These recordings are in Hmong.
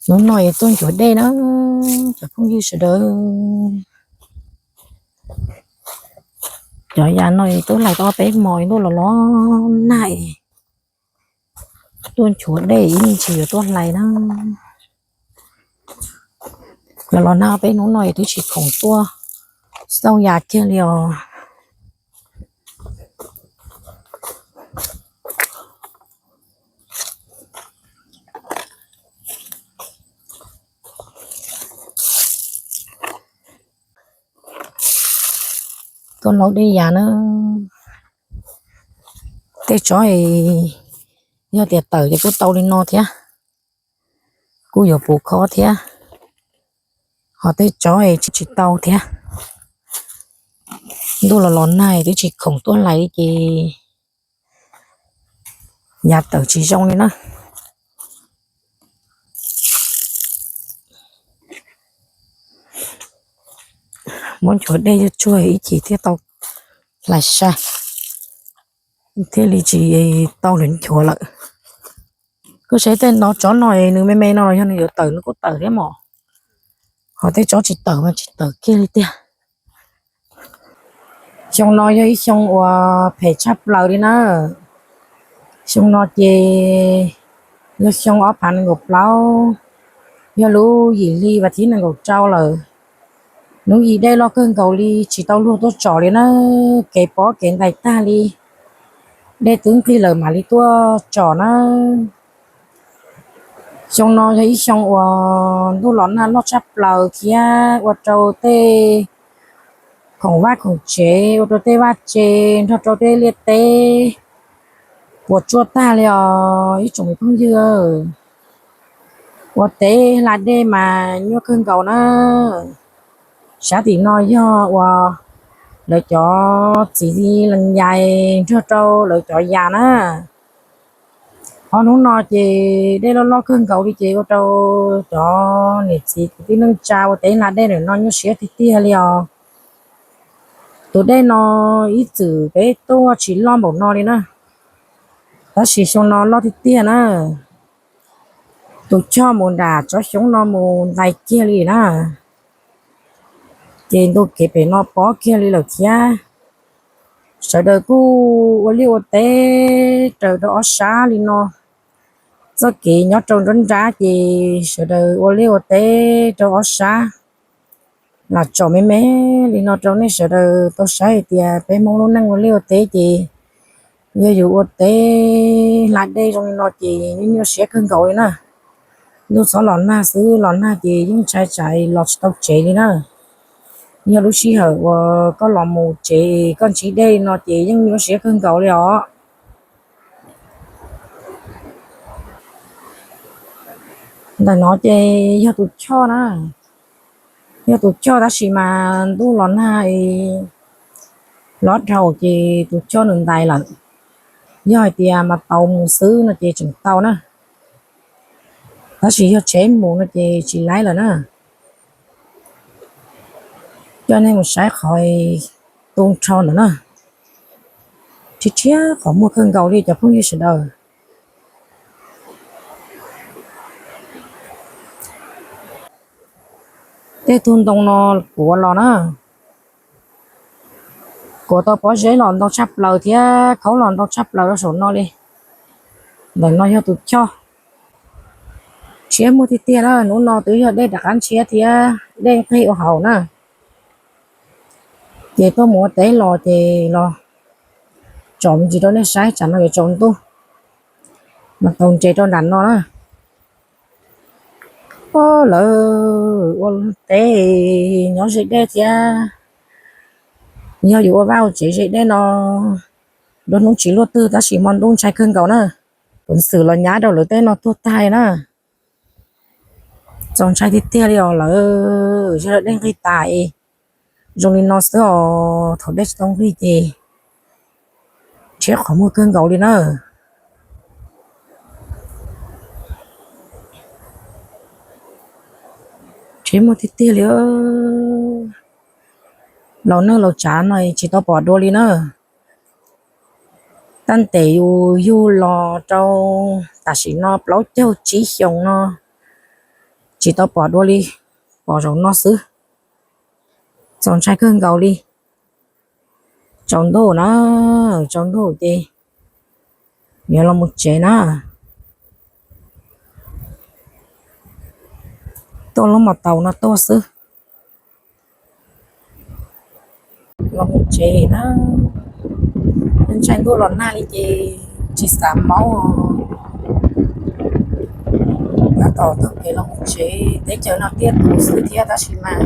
Hnub no es tuaj nchuav dej na, cov phooj ywg sawv daws. Cov yav no es twb hlais tau ob peb hmos, ntuj los los nag, tuaj nchuav dej ib me ntsis yuav tuaj hlais na. Los los nag peb hnub no es twb tsis khoom tuaj xauj yas kiag li os. Tuaj laub dej yas na. Tej tsob es yog tias tawm ces kuj tau li no thiab, kuj yuav puv khob thiab. Ho tej tsob es tsis tau thiab. Ntuj los los nag twb tsis khoom tuaj hlais li ces yas tawm tsis zoo li na. Muab nchuav dej yuav tsuag ib chim thiaj tau hlais sai, thiaj li tsis tau lawv nchuav lawm. Koj saib tej no, tsob no nws me me no los yog nws yuav tawm nws kuj tawm thiab mos. Ho tej tsob tsis tawm mas tsis tawm kiag li tiag. Xyoo no yog ib xyoo uas phem tshaj plaws li na. Xyoo no ces yog xyoo ob phav nees nkaum plaub, yog lub yim hli vas thib nees nkaum rau lawm. Hnub i dej loj kawg nkaus li, tsis tau luag tuaj tsom li na. Kev pob kev ntais tag li, dej twb nqig lawm mam li tuaj tsom na. Xyoo no yog ib xyoo uas ntuj los nag loj tshaj plaws thiab ua rau tej khoom vaj khoom tsev, ua rau tej vaj tse nrog rau tej liaj teb puas tsuaj tag li os ib tsoom phooj ywg. Ua teb hla dej mas nyuaj kawg nkaus na. Sab tim no yog uas lawv cov txiv lees yais nrog rau lawv cov yas na. Ho hnub no ces dej loj loj kawg nkaus li ces ua rau cov niam txiv kwv tij neej tsa ua teb hla dej ntawm no nyuaj siab tiag tiag li os. Tus dej no ib txwm peb tuaj tsis loj npaum no li na, tab sis xyoo no loj tiag tiag na. Tus choj mus nram tsob xyoob no mus ntais kiag li na, ces ntu kev pem no pob kiag li lawm thiab. Sawv daws kuj ua liaj ua teb raws rau ob sab li no. Txoj kev nyob rau nruab nrab ces sawv daws ua liaj ua teb rau ob sab. Lam tsom me me li no rau nej sawv daws tau saib hais tias peb Hmoob lub neej ua liaj ua teb ces yog yus ua teb hla dej zoo li no ces nyuaj nyuaj siab kawg nkaus li na. Ntuj txhob los nag xwb, los nag ces yeej ntshai tsam los tsis tau tsev li na. Yog lub sij hawm uas koj los mus tsev koj ntsib dej li no ces yeej nyuaj siab kawg nkaus li os. Ntawm no ces yog tus choj na, yog tus choj tab sis mas ntuj los nag hlob dhau ces tus choj nws ntais lawm. Yog hais tias mas tau mus xwb no ces tseem tau na, tab sis yog tsheb mus no ces tsis laib lawm na. Coj nej mus saib qhov tu nrho ntawm na, tshiab tshiab qhov muag kawg nkaus li cov phooj ywg sawv daws. Tej tug ntoo no kuav los na, kuav tau pob zeb los ntau tshaj plaws thiab khaub los ntau tshaj plaws rau saum no li. Ntawm no yog tus choj, tshiab muag tiag tiag na, hnub no twb yog dej rov qab ntshiab thiab dej nqig ua haus na. Ces tuaj mus ua teb los ces los tsom me ntsis rau nej saib tsam no yuav tsaus ntuj, mas tau ntses rau nram no na. Lawv ua teb nyob ze dej thiab, yog yus ua vaj ua tsev ze dej no, nruab hnub tsis luaj twg tab sis hmo ntuj ntshai kawg nkaus na. Peev xwm los nyab rau lawv tej no tuag tag na. Txaus ntshai tiag tiag li os, lawv zej dej nqig tas es zoo li no xwb os. Thaum dej tsis tau nqig ces tshiab qhov muag kawg nkaus li na. Tshiab muag tiag tiag li. Laus neej laus tsav no tsis tau pom dua li na. Tab tes yus yug los rau tam sim no plaub caug tsib xyoos no, Tsis tau pom dua li, pom zaum no xwb. Txaus ntshai kawg nkaus li. Tsaus ntuj na, tsaus ntuj ces yuav los mus tsev na. Tuaj lub mos taus no tuaj xwb. Los mus tsev na, ntshai ntuj los nag li ces tsis xav maub. Tab tom taug kev los mus tsev, teb chaws no tiaj tus xwb thiab tab sis mas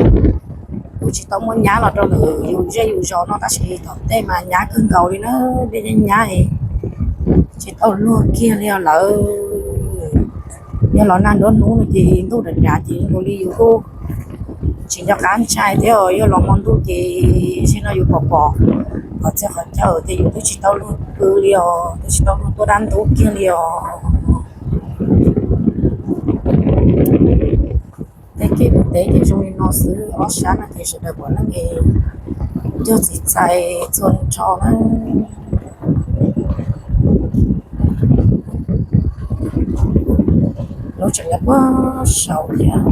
kuj tsis tau muaj nyab los rau lawm yus zej yus zos no tab sis tom tej mas nyab kawg nkaus li na, dej nyab nyab, tsis tau luag kiag li os lawm. Yog los nag nruab hnub no ces ntuj dav dav ces zoo li yus kuj tsis nco qab ntshai thiab, yog los hmo ntuj ces zaum no yus pom pom qhov txhia qhov chaw ces yus twb tsis tau luag pw li os, twb tsis tau luag tuaj dab ntub kiag li os. Tej kev mus teb ces zoo li no xwb, ob sab no ces sawv daws puav leej cog txiv txais txhua nrho na. Lub tseem nyob puag saud thiab.